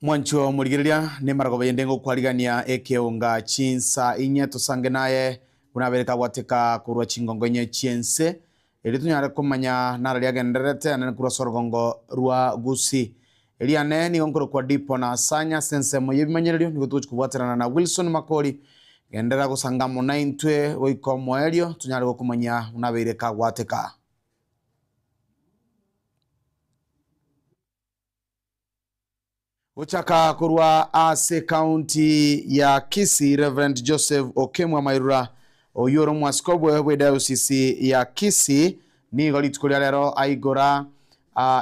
Mwancho murigereria ni maragoba yendengo kwarigania ekeonga chinsa inye tusange naye unabereka gwateka kurwa chingongo nye chiense eri tunyare kumanya nararia genderete anene kurwa sorgongo rwa Gusii eliane nigo nkoro kwa dipo na sanya sense moye bimanyererio nigo tuchikubwaterana na Wilson Makori gendera gusangamo na intwe goiko moerio tunyare gokumanya unabereka gwateka. Ochaka kurwa ase county ya Kisii Reverend Joseph Okemwa Mairura oyoro mwaskobwe we diocese ya Kisii nigo rituko ria rero aigora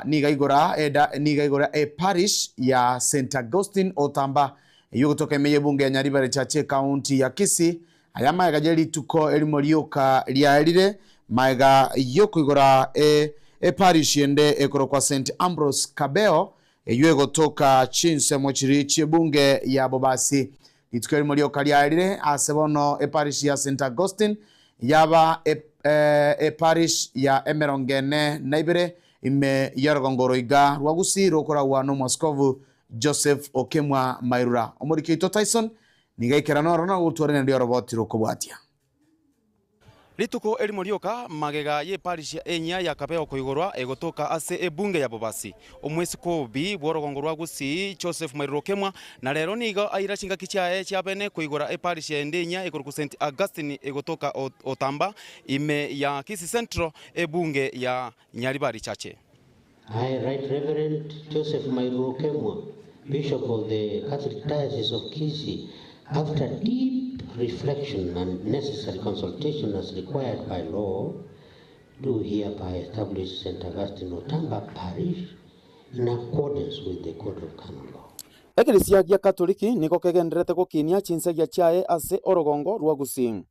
niga igora eda niga igora e parish ya St Augustine Otamba yugotoka emeye bunge ya Nyaribare Chache county ya Kisii aya maega je rituko elimo rioka riarire maega yokuigora e parish ende ekoro kwa St Ambrose Kabeo eyuego toka chinse mochiri chibunge ya Bobasi rituko elimo rioka riarire asebono e parish ya St Augustine yaba e parish ya emerongene naibere ime yargongoro iga rwagusi rokora wa no Moscow Joseph Okemwa Mairura omorikeito Tyson nigaikera noro na gutwarene ndio roboti rokobwatia. Rituko elimo rioka magega ye parish enya ya Kabeo koigorwa egotoka ase ebunge ya Bobasi omwesikobi bworogongo rwa Gusii Joseph Mairura Okemwa na rero nigo aira chingaki chiaye chiabene koigora e parish endenya ekoroku St Augustine egotoka Otamba ime ya Kisii Central ebunge ya Nyaribari Chache. I, Right Reverend Joseph Mairura Okemwa, Bishop of the Catholic Diocese of Kisii, after deep reflection and necessary consultation as required by law, do hereby establish St. Augustine Otamba Parish in accordance with the Code of Canon Law. Eklisia ya Katoliki niko kegenderete gokinia chinsegia chiaye ase orogongo rwa Gusii.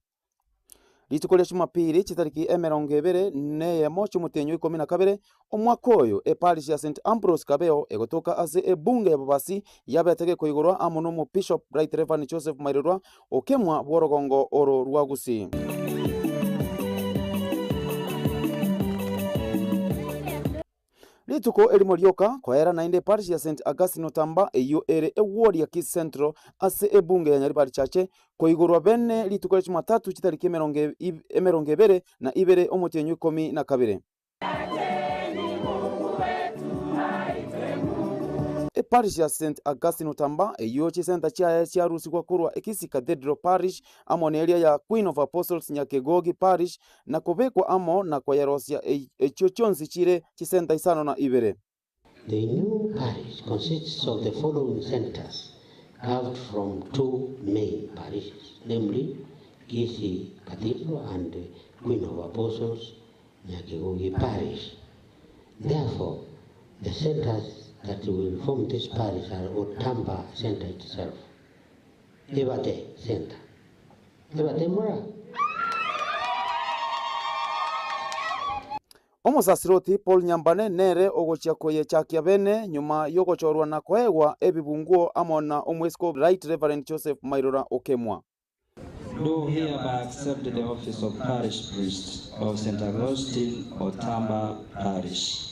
Rituko ria Jumapili chitariki emerongo ebere neyemo chimutenyo 12 omwaka oyo e parish ya St Ambrose Kabeo egotoka ase ebunge ya Bobasi yabetege koigorwa amo no Bishop Right Reverend Joseph Mairura Okemwa bworogongo oro rwa Gusii. Rituko elimo rioka kwaera nainde parish ya St Augustine Otamba eyo ere eward ya Kisii Central ase ebunge ya Nyaribari Chache koigorwa bene rituko ria Jumatatu chitariki emerongo ebere na ibere omotenyo 12. E parish ya St Augustine Otamba eyo chisenta chiaye chiarusigwa kurwa Ekisi Cathedral Parish amo ne area ya Queen of Apostles Nyakegogi Parish na kobekwa amo na kwayarosia echo chonsi chire chisenta isano na ibere. The new parish consists of the following centers carved from two main parishes, namely Kisii Cathedral and Queen of Apostles Nyakegogi Parish. Therefore, the centers that will form this parish are Otamba Center itself, Ebate Center, Ebate Mura. Omosasiroti Paul Nyambane nere ogochia koye chakia bene nyuma yogochorwa na koegwa ebibunguo amona omwesko Right Reverend Joseph Mairura Okemwa. Do hereby accept the office of parish priest of St. Augustine Otamba Parish.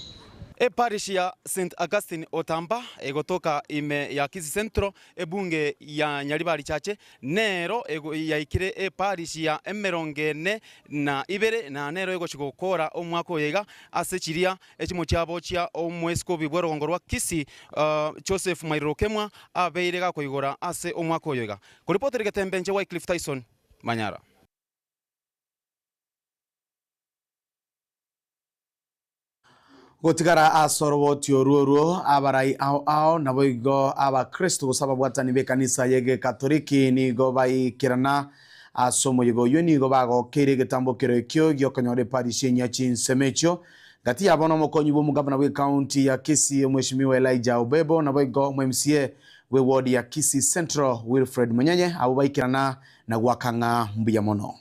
E parish ya St. Augustine Otamba egotoka ime ya Kisii Central ebunge ya Nyaribari Chache nero yaikire e parish ya emerongene na ibere na nero egochigokora omwaka oyega ase chiria echimo chiabo chia omweskobi bworogongo rwa Kisii Joseph Mairura Okemwa abeire gakoigora ase omwaka oyega. Koripoteri Getembenje Wycliffe Tyson Manyara. Gotigara asoroboti oruoruo abarai ao ao naboigo abakristo gose ababwatani b'ekanisa yege Katoliki nigo baikirana ase omoyega oyo nigo bagokeire egetambokero ekio giokonyora eparish enya chinsemechio gati yabo nomokonyi bwa omogavana bwa ekaunti ya Kisii omweshimiwa Elijah Obebo naboigo omo MCA bwa eward ya Kisii Central Wilfred Munyenye abo baikirana na gwakang'a mbuya mono.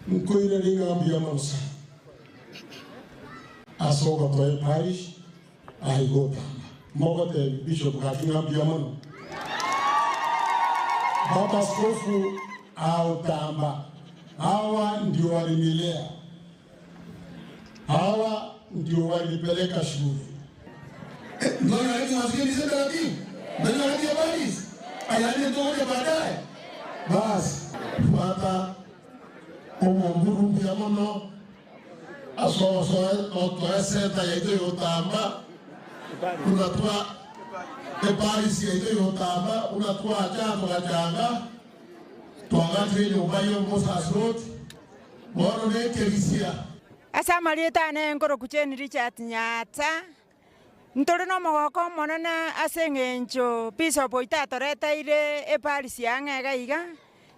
Nkoire ringa mbuya mono asoka toe parish aigota mogote bishop gakinga mbuya baba askofu autamba hawa ndio walinilea, hawa ndio walipeleka shule, Baadaye basi fata omonguru mbia mono asosoe senta yaito yotamba unatwa eparisi yaito yotamba unatwa acha twachanga twagatire nyumba yo mosasiroti bono nekerisia asa marietane nkoro kucheni Richard Nyata ntore no mogoko monene ase ng'encho Bishop oitatoreteire eparisi yang'ega iga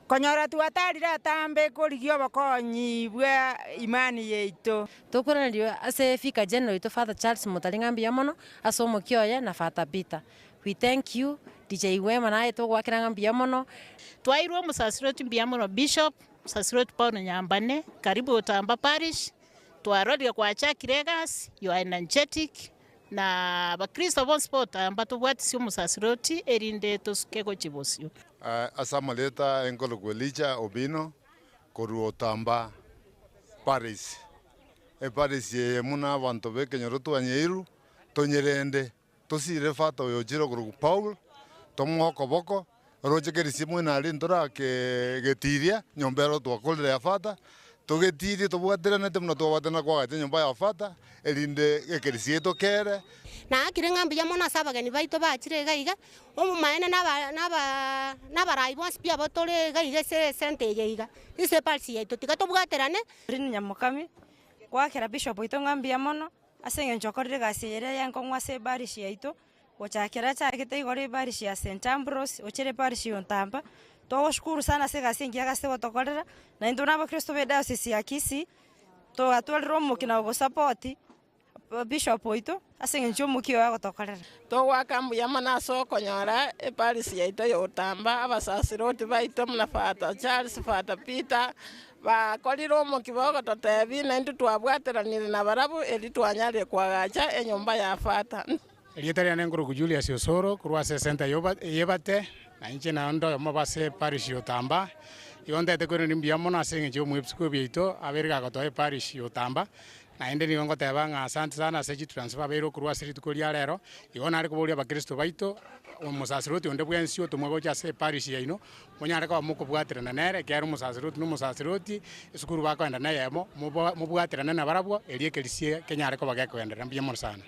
konyora twatarire atambe korigia obokonyi bwa imani yeito tukuranĩrio ase Vicar General itu Father Charles Mutaringa mbuya mono ase omokioye na Father Peter. We thank you DJ Wema naye tugwakira mbuya mono. Twairwo musasiroti mbuya mono Bishop Musasiroti Paul Nyambane karibu Otamba Parish twarorie kwachakire egasi you are energetic na bakristo bonsi Otamba tubwatisi omusasiroti erinde tosuke gochibosio. Asamaleta enkolo kwelicha Obino koru Otamba Parish. E parish ye muna bantu bekenyoro twanyeiru tonyerende tosire fata oyochiro koru Paul tomwoko boko roche kerisimu nari ntora ke getiria nyombero twakolere ya fata togetirie tobwaterane muno twabwatana kwagate nyomba ya fata erinde ekerisieto kere na akire ng'ambi ya mono ase abageni baito bachire iga iga omomaene n'abarai bonsi pi abatore iga iga ase esente eye iga ase eparisi yaito tiga tobwaterane. Rini Nyamukami gwakera Bishop oito ng'ambi ya mono ase eng'encho okorire egasi ere yankong'u ase eparish yaito gochakera chagete igoro eparish ya St Ambrose ochere eparish ya Otamba. Togoshukuru sana ase egasi engiya ase gotokorera na intwe na abakristo be diocese ya Kisii togatwarire omoki na ogosapoti Bishop oito ase eng'encho omoki oyo agotokorera. Togwaka mbuya mono ase okonyora eparisi yaito ya Otamba abasasiroti baito muna Father Charles Father Peter bakorire omoki bogototebi na intwe twabwateranire na barabu eri twanyarire kwagacha enyomba ya Father. Erieta riane nkoruku Julius Osoro korwa ase esenta yebate na inche naende oyomo base parish ya Otamba igo ntete kwereri mbuya mono ase eng'encho ya omwepisikopi obiaito abere gagotoa eparish ya Otamba naende nigo ngoteba ng'a asante sana ase chitransfer abeire okorwa ase rituko ria rero igo nare koboria abakristo baito omosasiroti onde bwensi otomwe gocha ase eparish yaino monyare koba mokobwaterana nere ekero omosasiroti na omosasiroti esukuru bakoenda neyemo mobwaterane na barabwo erio ekerisie kenyare koba gekoenderera mbuya mono sana.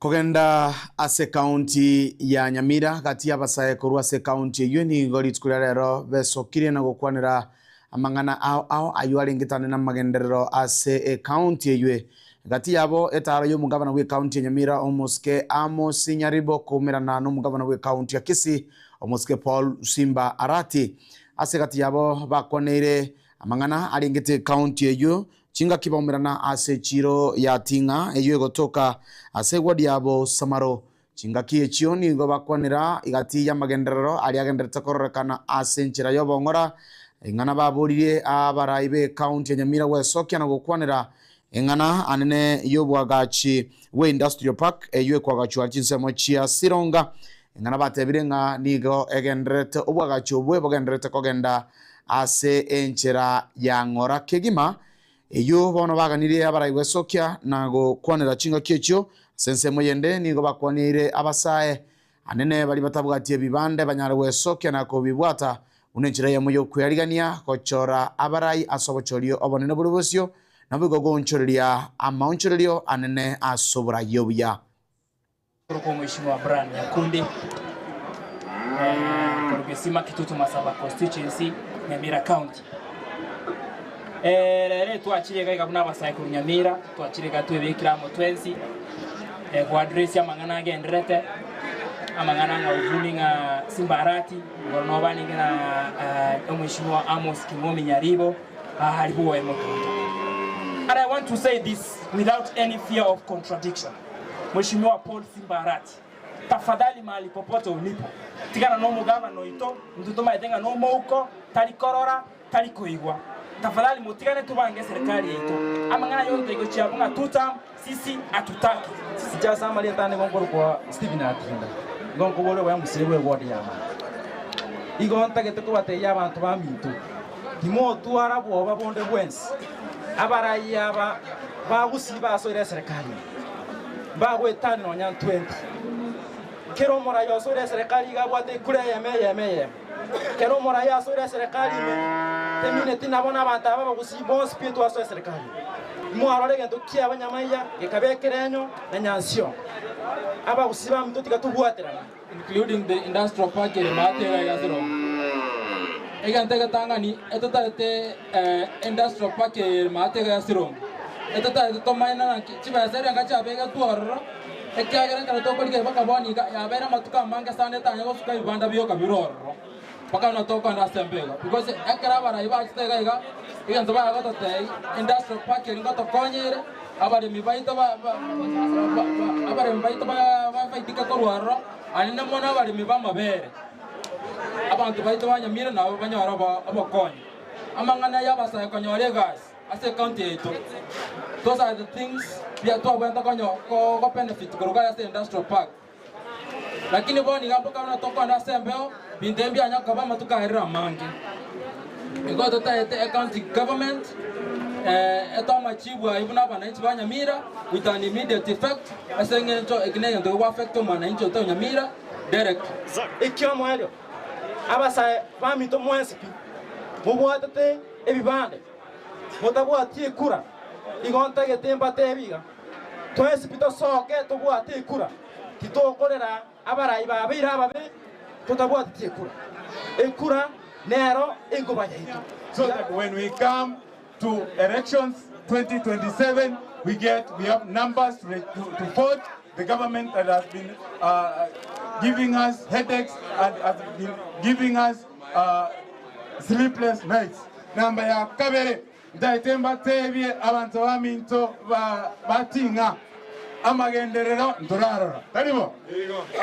Kogenda ase county ya Nyamira kati abasae korwa ase county eyo nigo rituko ria rero besokire na gokwanera amang'ana ao ao ayo arengetane na magenderero ase ecounty eyo gati yabo etaro yo mugabana we county ya Nyamira Omoske Amos Nyaribo kumerana no mugabana we county ya Kisii Omoske Paul Simba Arati ase gati yabo bakwaneire amang'ana arengete county eyo chinga kibaomerana ase chiro ya Tinga eyo egotoka ase wadi yabo Samaro chinga kiechio nigo bakwanera igati ya magenderero ari agenderete kororekana ase nchera yobong'ora eng'ana baborire abarai be county ya Nyamira gwesokia na gokwanera eng'ana anene yobwagachi we industrial park eyo ekwagachwa chinsemo chia Sironga eng'ana batebire ng'a nigo egenderete obwagachi obwe bogenderete kogenda ase enchera ya ng'ora kegima eyo bono baganire abarai gwesokia na gokwanera chinga kiechio sensemo yende nigo bakwanire abasae anene bari batabwatie bibande banyare gwesokia na kobibwata unenchera ya moyo kuyarigania kochora abarai asobochorio obonene buri bosio nabigo gonchoreria amaonchorerio anene asobora yobuya. Kwa Mheshimiwa Brian Nyakundi Korgesima Kitutu Masaba constituency Nyamira County. Rere twachire gaiga buna abasae koru Nyamira twachire gatwebekira motwensi ku address ya mang'ana agenderete amang'ana nga uvuni nga Simbarati ngorno baninge na Mheshimiwa Amos King'omi Nyaribo haribu wa Emoto. And I want to say this without any fear of contradiction. Mheshimiwa Paul Simbarati, tafadhali mahali popote ulipo tigana no mugava no ito mtuto maitenga no mouko talikorora talikoigwa tafadhali mutigane tubange serikali yetu amang'ana yote igochia bunga tutam sisi atutaki sisi jasa mali tane gongoro kwa Steven Atinda gongo bole wa musire we ward ya ma igo ntagete ko bateya abantu ba mintu timo tuara bwoba bonde bwensi abarayi aba Bagusii basoire serikali bagwetani nonya 20 kero morayo asoire serikali gabwate kure yeme yeme yeme kero morayo asoire serikali me temineti nabona abantu aba bagusii bonsi pie twasoire serikali mwarore gento kia abanyamaiya gekabekerenyo na nyansio abagusii bamuntu tikatubwaterana including the industrial park in Matera Gazero. Egantegatangani etotate industrial park in Matera Gazero. Etata tomaina chibasere ngacha bega tuorro ekiagera kana tokolike bakaboni ya bera matuka mange sana tanya gosuka ibanda byoka birorro paka na toka na sembega because ekera bara ibachitega iga iganto ba gotote industrial park ngoto konyere abaremi baito ba abaremi baito ba baitika korwarro anene mona abaremi bamabere abantu baito banyamira nabo banyora abakonyi amangana yabasaya konyore gas as a county yetu. Those are the things we are talking about benefit kuruka as industrial park. Lakini boni gambo kama toka na sembeo bindembi anyaka ba matuka herra mangi. Ngo tota ete county government eto machibu ibuna bananchi ba Nyamira with an immediate effect asengento ekinenge ndo affect mwananchi to Nyamira direct. Ikyo mwelyo abasa bamito mwensipi mubwatete ebibande mutabwati kura igonta getemba tebiga twese pitosoke tobwati kura titokorera abarayi babira ababe tutabwati kura ekura nero ingobanya itu. So that when we come to elections 2027 we have numbers to vote the government that has been giving us headaches and has been giving us sleepless nights. Namba ya kabere ndaitemba tebie abantu baminto batinga amagenderero ndorarora taribo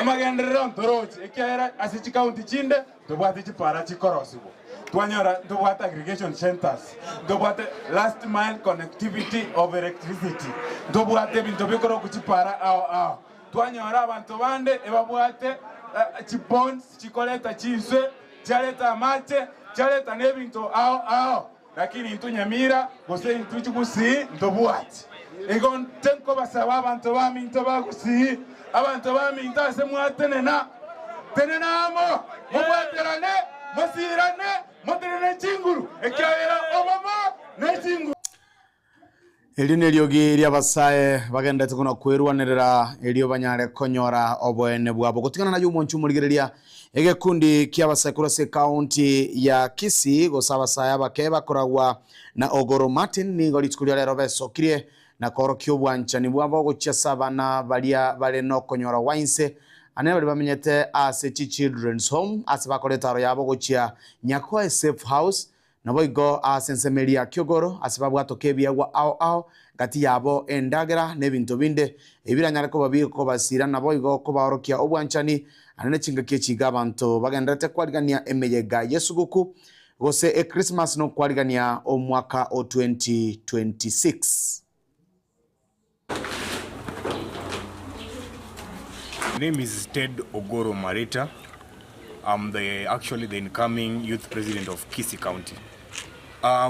amagenderero ndorochi ekiera ase county chinde tobwate chipara chikorosibo twanyora tobwate aggregation centers tobwate last mile connectivity of electricity tobwate bintu bikoro kuchipara ao ao twanyora abantu bande ebabwate chibonds chikoleta chiswe chaleta amache chaleta nebintu ao ao lakini intu Nyamira gose intu chigusi ndobwati ego ntenko basaba abantu baminto bagusi abantu baminto ase mwatenena tenena amo mubwaterane musirane mutirane chinguru ekyabera obama ne chinguru. Eli neliogi lya bagendete kuno kwerwanerera elio banyare konyora oboene bwabo gotigana nayo omonchu murigereria egekundi kia abasae korwa ase county ya Kisii gose abasae abake bakoragwa na Ogoro Martin nigo rituko ria rero besokirie na korokia obwanchani bwabo gochia sabana baria bare nokonyora wainse ane bari bamenyete ase children's home ase bakoretaro yabo gochia Nyakoe safe house naboigo ase nsemeria Kiogoro ase babwatoka ebiagwa ao ao gati yabo endagera n'ebintu binde ebiranyare ko babiko basira naboigo kobaorokia obwanchani anene chingaki echiga abantu bagenderete kwarigania emeyega yesuguku gose e Christmas no kwarigania omwaka o 2026. My name is Ted Ogoro Marita. I'm actually the incoming youth president of Kisii County.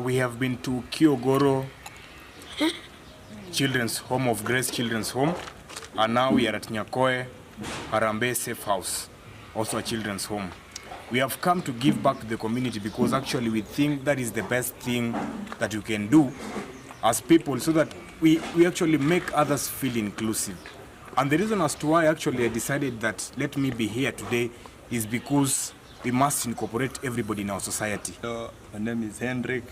We have been to Kiogoro Children's Home of Grace Children's Home, and now we are at Nyakoe Harambe Safe House, also a children's home. We have come to give back to the community because actually we think that is the best thing that you can do as people, so that we actually make others feel inclusive. And the reason as to why actually I decided that let me be here today is because we must incorporate everybody in our society. Hello, my name is Hendrik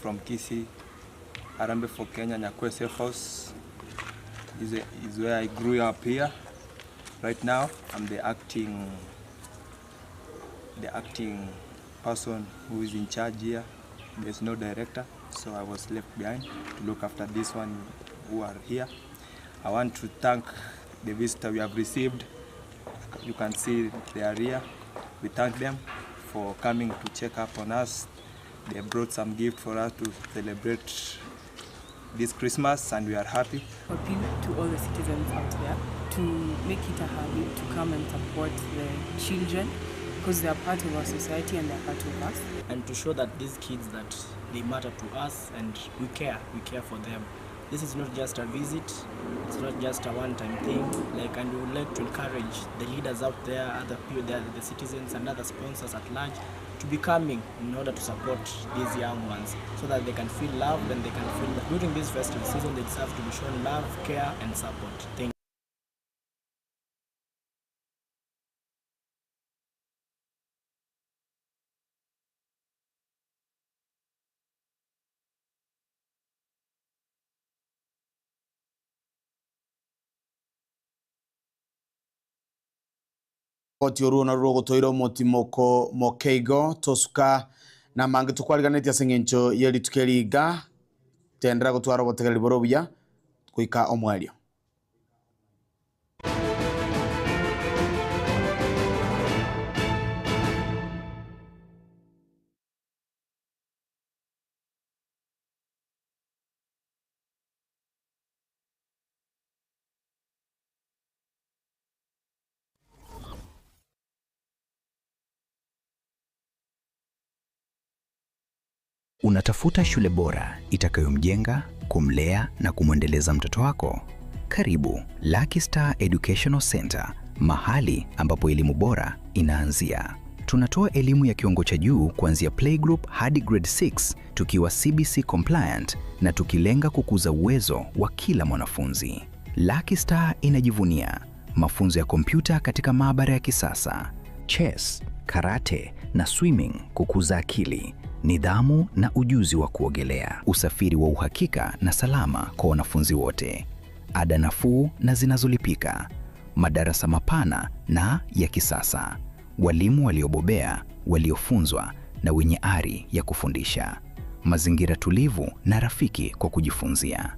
from Kisii, Harambe for Kenya, Nyakoe Safe House is where I grew up here. Right now, I'm the acting person who is in charge here. There's no director, so I was left behind to look after this one who are here. I want to thank the visitor we have received. You can see they are here. We thank them for coming to check up on us. They brought some gift for us to celebrate this Christmas, and we are happy. Appeal to all the citizens out there to make it a habit to come and support the children, because they are part of our society and they are part of us. And to show that these kids, that they matter to us and we care for them. This is not just a visit, it's not just a one-time thing. Like, and we would like to encourage the leaders out there, other people, the citizens and other sponsors at large, to be coming in order to support these young ones so that they can feel loved and they can feel that during this festive season they deserve to be shown love, care and support. Thank you. Oti oruo na rugo toire omotimoko mokeigo tosuka na mange tukwariganetie ase eng'encho ya rituko eriga tendera gotwara obotegereri bore obuya goika omwario. Unatafuta shule bora itakayomjenga, kumlea na kumwendeleza mtoto wako? Karibu Lucky Star Educational Center, mahali ambapo elimu bora inaanzia. Tunatoa elimu ya kiwango cha juu kuanzia playgroup hadi grade 6 tukiwa CBC compliant na tukilenga kukuza uwezo wa kila mwanafunzi. Lucky Star inajivunia mafunzo ya kompyuta katika maabara ya kisasa, chess, karate na swimming kukuza akili, nidhamu na ujuzi wa kuogelea, usafiri wa uhakika na salama kwa wanafunzi wote, ada nafuu na zinazolipika, madarasa mapana na ya kisasa, walimu waliobobea, waliofunzwa na wenye ari ya kufundisha, mazingira tulivu na rafiki kwa kujifunzia,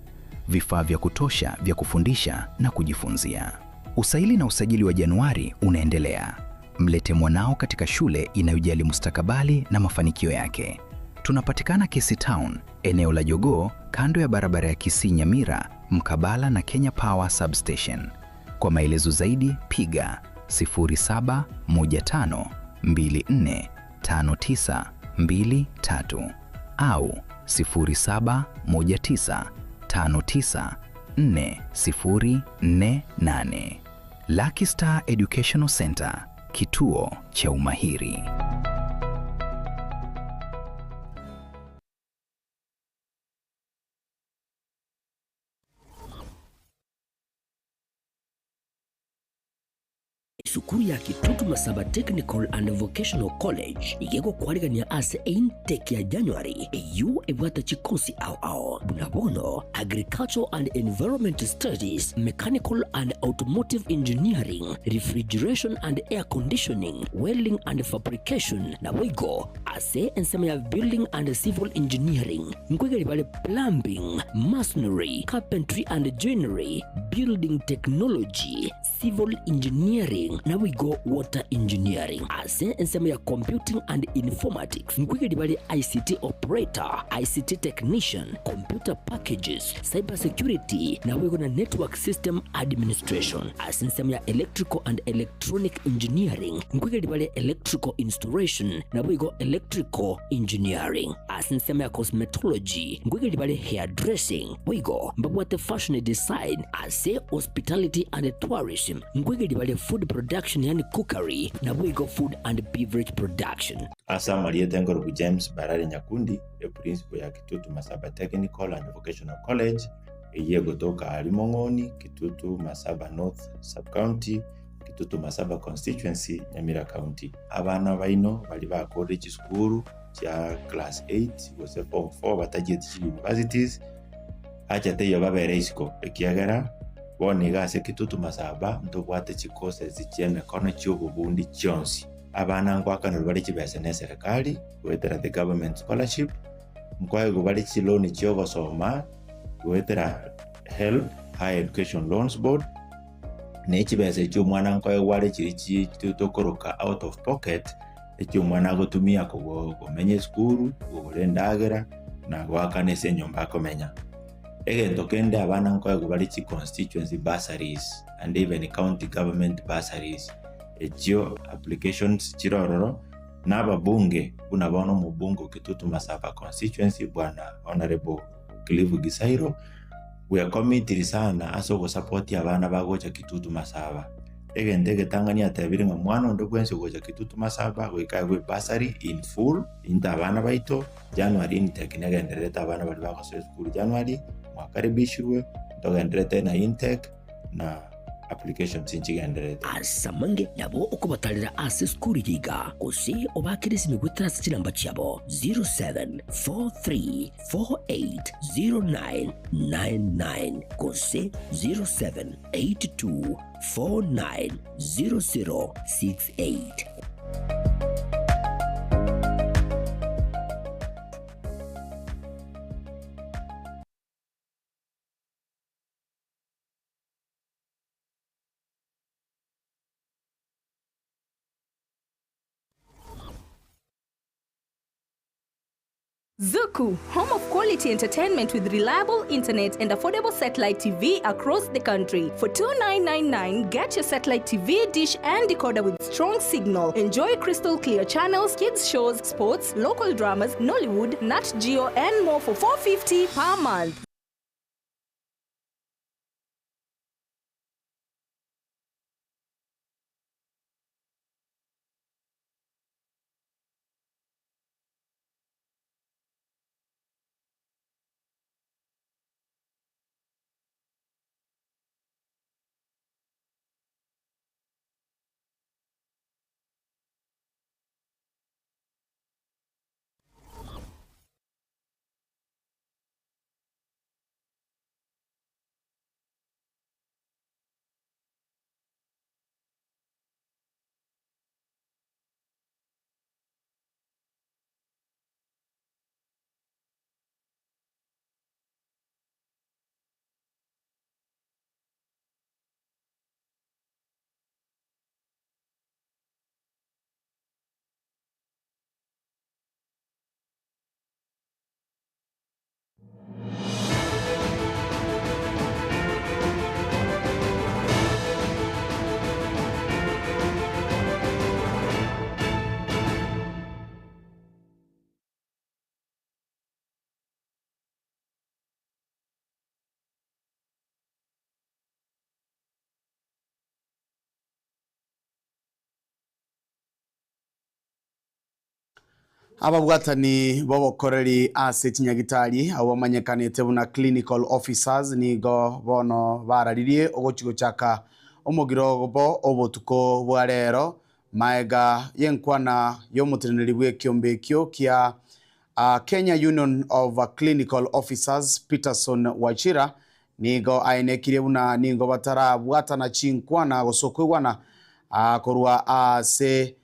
vifaa vya kutosha vya kufundisha na kujifunzia. Usaili na usajili wa Januari unaendelea. Mlete mwanao katika shule inayojali mustakabali na mafanikio yake. Tunapatikana Kisii Town, eneo la Jogoo, kando ya barabara ya Kisii Nyamira, mkabala na Kenya Power Substation. Kwa maelezo zaidi piga 0715245923 au 0719594048. Lucky Star Educational Center, kituo cha umahiri. Sukuru ya Kitutu Masaba Technical and Vocational College igego kwarigania ase intake ya January eyu ebwata chikosi au au bunabono Agricultural and Environment Studies, Mechanical and Automotive Engineering, Refrigeration and Air Conditioning, Welding and Fabrication na wigo ase ensema ya Building and Civil Engineering, nkwegeri bale Plumbing, Masonry, Carpentry and Joinery, Building Technology, Civil Engineering na wigo Water Engineering. Ase ensema ya Computing and Informatics nkwegeri bale ICT Operator, ICT Technician, Computer Packages, Cyber Security na wigo na Network System Administration. Ase ensema ya Electrical and Electronic Engineering nkwegeri bale Electrical Installation na wigo Electrical Engineering. Ase ensema ya Cosmetology nkwegeri bale Hairdressing wigo mbabwate Fashion Design. Ase Hospitality and Tourism nkwegeri bale Food Production yani Cookery na wigo Food and Beverage Production. Asa Mariete Ngorogu James Barari Nyakundi, the principal ya Kitutu Masaba Technical and Vocational College, eye gotoka Alimong'oni, Kitutu Masaba North Sub-County, Kitutu Masaba Constituency, Nyamira County. Abana baino bali bakore chisukuru cha class 8 gose form 4 batagiye universities acha teyo babere isiko ekiagera boni gase Kitutu Masaba ntobwate chikose zicheme kono chiobubundi chionsi. Abana ngwakana bali chibesa ne serikali gwetera the government scholarship nkwaye bali chiloni chiogosoma gwetera help higher education loans board ne chibesa ekyo mwana nkwaye wale chiri chitokoroka out of pocket ekyo mwana agotumia komenya skuru gogore ndagera na gwakana ase enyomba akomenya. Egento kende abana nkwaye bali chi constituency bursaries and even county government bursaries ekyo applications chirororo n'ababunge buna bono mubunge Kitutu Masaba constituency bwana Honorable Clive Gisairo Gwekomitiri sana ase ogosapoti abana bagocha Kitutu Masaba. Egente egetang'ani atebire ng'a mwana onde bwensi gocha Kitutu Masaba goika gwe bursary in full inta abana baito January intake negendererete abana bari bagosoa esukuru January mwakaribishirwe ntogenderete na intake na applications nchigenderete. Asamange nabo okobatarera ase skuru yiga gose obakire imigwetera ase chinamba chiabo 0743480999 gose 0782490068. Zuku, home of quality entertainment with reliable internet and affordable satellite TV across the country. For $2,999, get your satellite TV, dish and decoder with strong signal. Enjoy crystal clear channels, kids shows, sports, local dramas, Nollywood, Nat Geo and more for $450 per month. Ababwatani bobokoreri ase chinyagitari abo bamanyekanete buna clinical officers nigo bono bararirie ogochigochaka omogiro bo obotuko bwa rero maega yenkwana yomuteneneri bw'ekiombe ekio kia Kenya Union of Clinical Officers Peterson Wachira nigo aenekirie buna nigo batarabwatana chinkwana gosokwegwana korwa ase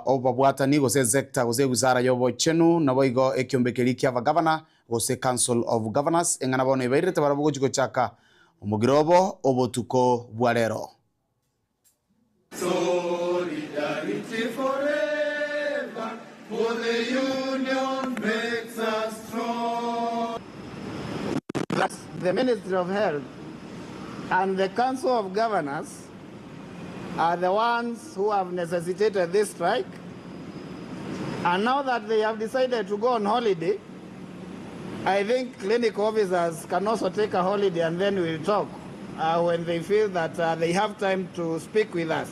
obabwatani gose sector gose wizara yobochenu nabo igo ekiombekeri kia governor gose Council of Governors engana bono ibairete barabo gochaka omugirobo obotuko bwa rero. Solidarity forever, for the union makes us strong. That's the Ministry of Health and the Council of Governors are the ones who have necessitated this strike. And now that they have decided to go on holiday, I think clinic officers can also take a holiday and then we'll talk when they feel that they have time to speak with us.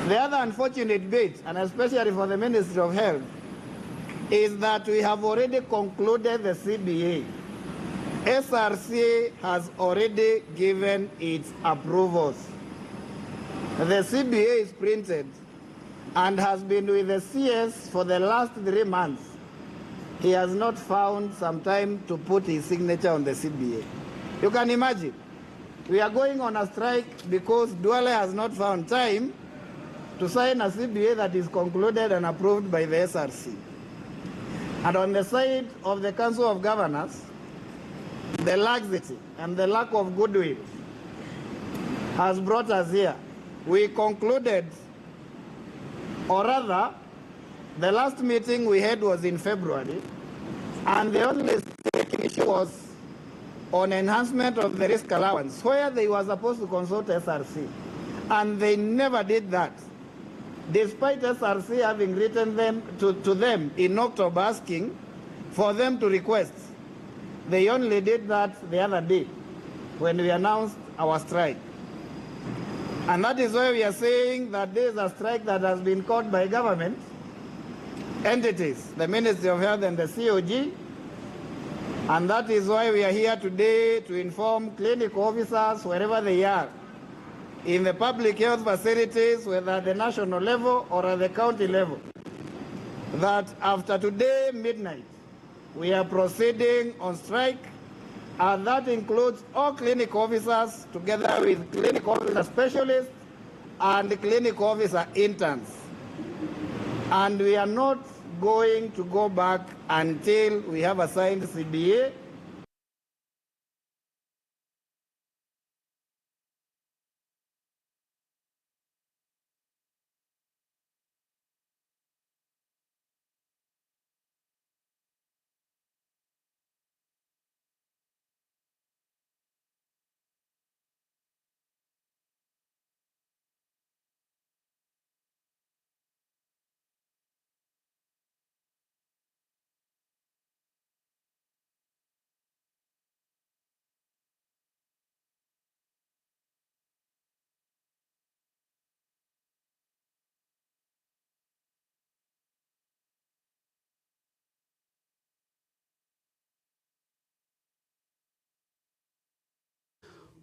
The other unfortunate bit, and especially for the Ministry of Health, is that we have already concluded the CBA. SRC has already given its approvals. The CBA is printed and has been with the CS for the last 3 months. He has not found some time to put his signature on the CBA. You can imagine, we are going on a strike because Duale has not found time to sign a CBA that is concluded and approved by the SRC. And on the side of the Council of Governors, the laxity and the lack of goodwill has brought us here. We concluded, or rather, the last meeting we had was in February, and the only issue was on enhancement of the risk allowance, where they were supposed to consult SRC, and they never did that. Despite SRC having written them to them in October asking for them to request They only did that the other day when we announced our strike. And that is why we are saying that this is a strike that has been called by government entities, the Ministry of Health and the COG. And that is why we are here today to inform clinical officers wherever they are, in the public health facilities, whether at the national level or at the county level, that after today midnight, we are proceeding on strike, and that includes all clinic officers together with clinic officer specialists and clinic officer interns. And we are not going to go back until we have a signed CBA.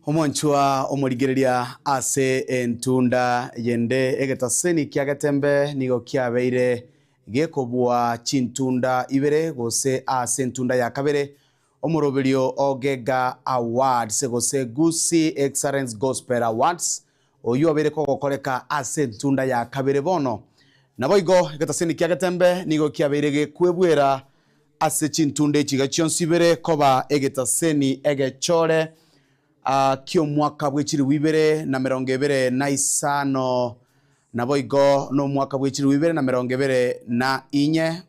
Omonchwa omorigereria ase entunda yende egetaseni kia Getembe nigo kiabeire gekobua chintunda ibere gose ase entunda ya kabere omoroberio Ogega Awards gose Gusii Excellence Gospel Awards oyu abere kogokoreka ase entunda ya kabere bono naboigo egetaseni kia Getembe nigo kiabeire gekwebwera ase chintunda echiga chionsi ibere koba egetaseni egechore kio mwaka bwechiri wibere na 2025 naboigo no mwaka bwechiri wibere na 2024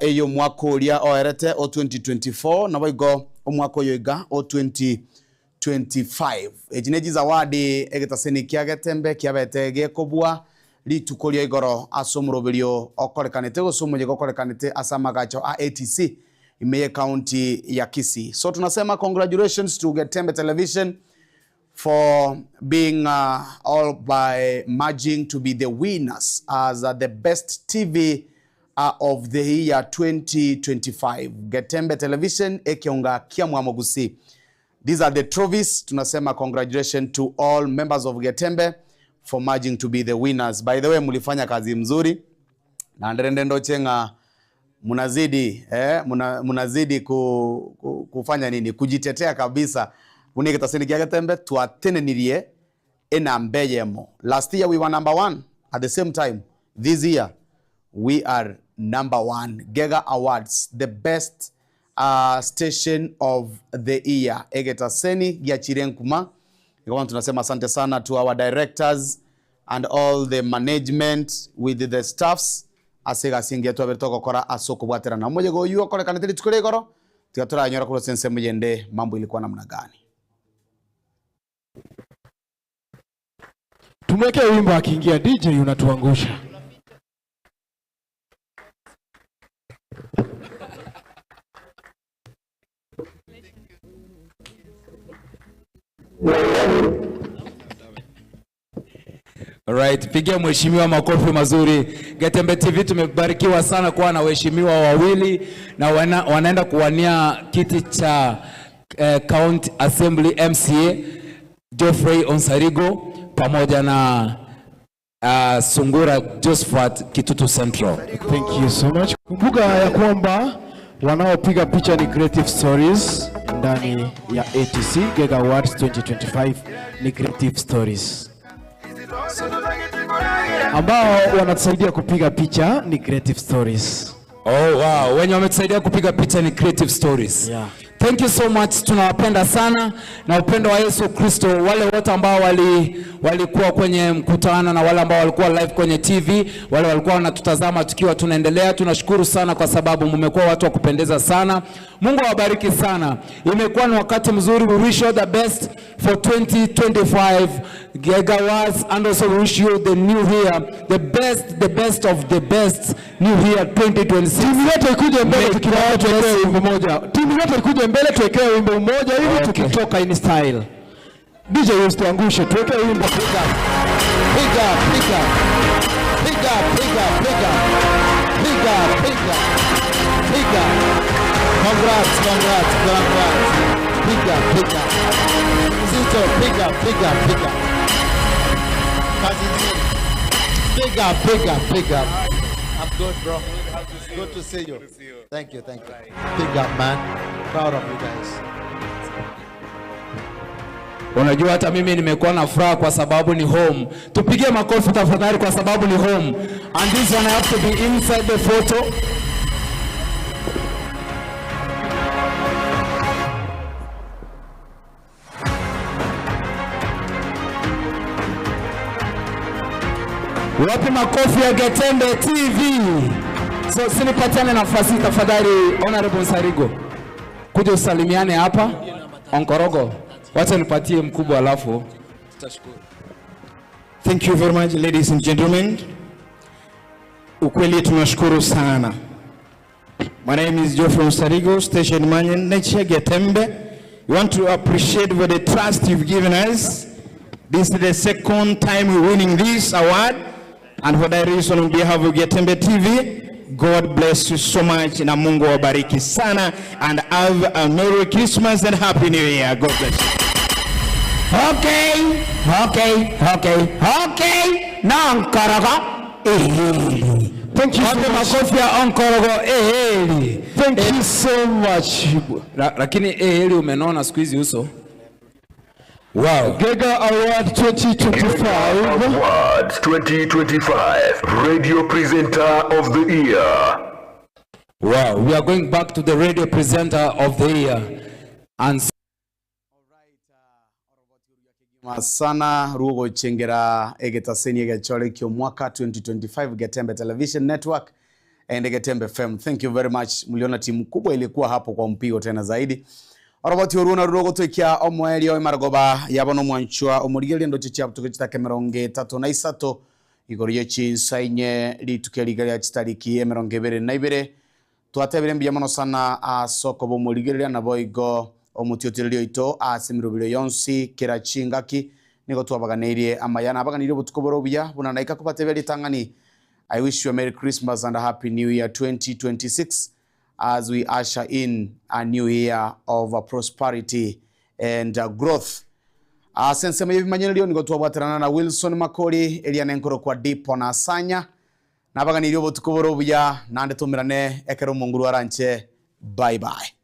eyo mwaka oria oerete o 2024 naboigo omwaka oyoiga o 2025 ejineji zawadi egetaseni kia Getembe kiabete gekobua rituko ria igoro ase omoroberio okorekanete gose omoyega okorekanete ase amagacho a ATC Imeye County ya Kisii. So tunasema congratulations to Getembe Television for being all by merging to be the winners as the best TV of the year 2025. Getembe Television ekionga kia Gusii. These are the trophies. Tunasema congratulations to all members of Getembe for merging to be the winners. By the way, mulifanya kazi mzuri. Na nderende chenga munazidi munazidi kufanya nini, kujitetea kabisa. Unike kia Getembe tuatenenirie enambeyemo. Last year we were number one. At the same time this year we are number one. Gega Awards, the best station of the year. Egetaseni ya Chirenkuma. Tunasema asante sana to our directors and all the management with the staffs. Asega singia tu abertoko kora asoko bwatera na mmoja go yuo kore kaneteli tukule goro tigatora nyora kuro sense mjende mambo ilikuwa namna gani. Tumweke wimbo akiingia DJ unatuangusha. Alright, pigia mheshimiwa makofi mazuri. Getembe TV tumebarikiwa sana kuwa na waheshimiwa wawili na wanaenda kuwania kiti cha County Assembly MCA Geoffrey Onsarigo pamoja na Sungura Josephat Kitutu Central. Thank you so much. Kumbuka ya kwamba wanaopiga picha ni Creative Stories ndani ya ATC Gega Awards 2025 ni Creative Stories. Ambao wanatusaidia kupiga picha ni Creative Stories. Oh wow, wenye wametusaidia kupiga picha ni Creative Stories. Yeah. Thank you so much, tunawapenda sana na upendo wa Yesu Kristo. Wale wote ambao walikuwa kwenye mkutano na wale ambao walikuwa live kwenye TV, wale walikuwa wanatutazama tukiwa tunaendelea, tunashukuru sana kwa sababu mmekuwa watu wa kupendeza sana. Mungu awabariki sana. Imekuwa ni wakati mzuri. We wish you the best for 2025 Gega Awards, and also wish you the new year, the best of the best new year 2026. Timu yote ikuje mbele tukiwa tuwekewe wimbo mmoja. Timu yote ikuje mbele tuwekewe wimbo mmoja hivi tukitoka in style. DJ usituangushe, tuwekewe wimbo. Pick up. Pick up, pick up. Pick up, pick up, pick up. Pick up, pick up. Pick up. Congrats, congrats, congrats. Pick up, pick up. Zito, pick up, pick up, pick up. Kazi nzuri. Pick up, pick up, pick up. I'm good, bro. Good to see you. Thank you, thank you. Pick up, man. Proud of you guys. Unajua hata mimi nimekuwa na furaha kwa sababu ni home. Tupige makofi tafadhali kwa sababu ni home. And this one I have to be inside the photo. Wapi makofi ya Getembe TV? So sinipatiane nafasi tafadhali, Honorable Nsarigo. Kuja usalimiane hapa. Onkorogo. Wacha nipatie mkubwa alafu tutashukuru. Thank you very much, ladies and gentlemen. Ukweli tunashukuru sana. My name is Geoffrey Nsarigo, station manager Getembe. We want to appreciate for the trust you've given us. This is the second time we're winning this award. And for that reason, on behalf of Getembe TV, God bless you so much. Na Mungu awabariki sana. And have a Merry Christmas and Happy New Year. God bless you. Okay, okay, okay, okay. Na Onkorogo, eheri. Thank you so much. Makofi ya Onkorogo, eheri. Thank you so much. Lakini eheri umenona siku hizi uso. Wow. Gega Award 2025. Awards 2025 Radio Presenter of the Year. Wow, we are going back to the radio presenter of the year. And sana rugo chengera egetaseni egechore kyo mwaka 2025 Getembe Television Network and Getembe FM. Thank you very much. Mliona timu kubwa ilikuwa hapo kwa mpigo tena zaidi. Oroboti oruna rugo twekia omwelio imarogoba yabona mwanchwa omurigeria ndo chicha tukechita kemeronge 33 igoriye chinsainye litukeligalia chitariki emeronge 22 twatebire mbya mono sana asoko bo murigeria na boigo omutiotirio ito asimirubiro yonsi kera chingaki niko twabaganeirie amayana abaganeirie butuko borobia bunanaika kubatebera itangani. I wish you a Merry Christmas and a Happy New Year 2026 as we usher in a new year of prosperity and growth. Sensema yebi manyelio niko twabwaterana na Wilson Makori Eliana Enkoro kwa Dipo na Sanya nabaganeirie butuko borobia nande tumirane ekero munguru aranche. Bye bye.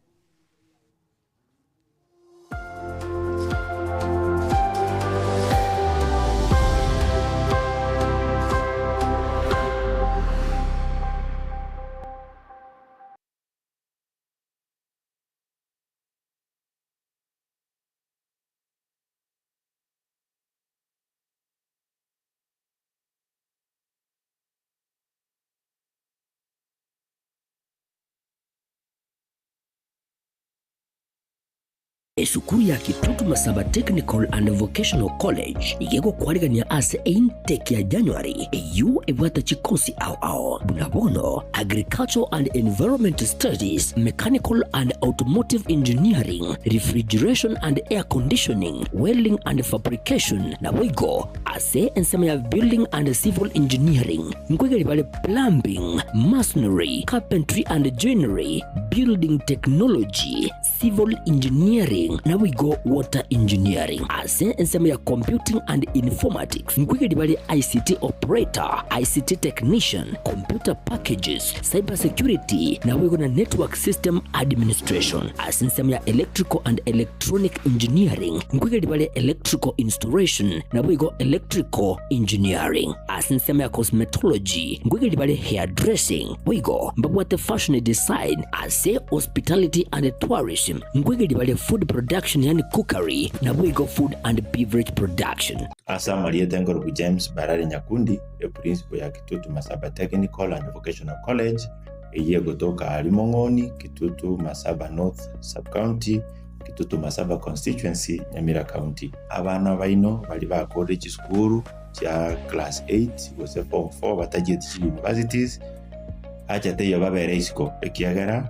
Esukuru ya Kitutu Masaba Technical and Vocational College igego kwarigania ase intake ya January eyu ebwata chikosi au au bunabono Agricultural and Environment Studies, Mechanical and Automotive Engineering, Refrigeration and Air Conditioning, Welding and Fabrication na wigo ase ensema ya Building and Civil Engineering, nkwegeri bale Plumbing, Masonry, Carpentry and Joinery, Building Technology, Civil Engineering na wigo Water Engineering. Ase ensema ya Computing and Informatics, nkwegeri bale ICT Operator, ICT Technician, Computer Packages, Cyber Security na wigo na Network System Administration. Ase ensema ya Electrical and Electronic Engineering, nkwegeri bale Electrical Installation na wigo Electrical Engineering. Ase ensema ya Cosmetology, nkwegeri bale Hairdressing, wigo mbabwate Fashion Design, ase Hospitality and Tourism, nkwegeri bale Food Production yani Cookery na wigo Food and Beverage Production. Asa Maria Tengorbu James Barari Nyakundi, e principal ya Kitutu Masaba Technical and Vocational College, eye gotoka Alimong'oni, Kitutu Masaba North Sub-County, Kitutu Masaba constituency, Nyamira County. Abana baino bali bakore chisukuru cha class 8 gose form 4 batajeti universities acha teyo babere isiko ekiagera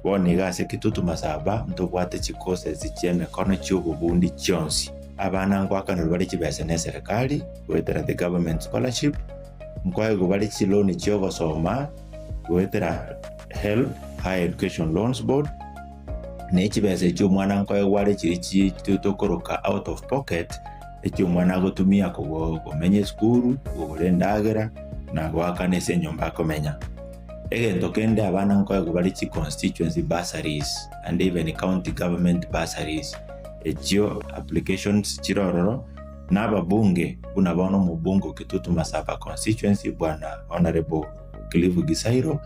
bono gase Kitutu Masaba ntobwate chikose chi'emikono chi'obobundi chionsi. Abana ngwakanirwe bari chibesa ne serikali gwetera the government scholarship, nkwaego bari chiloni chiogosoma gwetera HELB, Higher Education Loans Board, nechibesa ekyo omwana nkoegwa are chiri chitokoroka out of pocket ekyo omwana agotumia komenya esukuru, kogora endagera na goakana ase enyomba akomenya. Egento kende abana nkoegwa bari chi constituency bursaries and even county government bursaries ekyo applications chirororo n'ababunge buna bono omubunge Kitutu Masaba constituency bwana Honorable Cliff Gisairo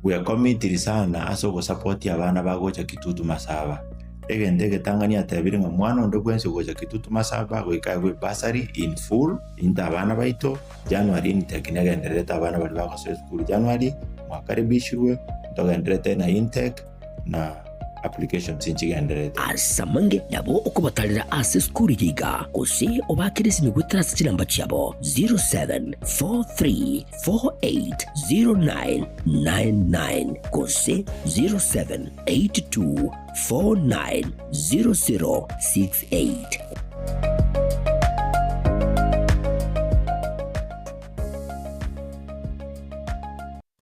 we are committed sana ase ogosapoti abana bagocha Kitutu Masaba. Egento egetang'ani atebire ng'a mwana onde bwensi ogocha Kitutu Masaba goika gwe bursary in full inta abana baito January intake negendererete abana bari bagosoa esukuru January mwakaribishirwe ntogenderete na intake na applications nchigenderete. Asamange nabo okubatalira ase esukuru yiga gose obakire emigwetera ase chinamba chiabo 0743480999 gose 0782490068.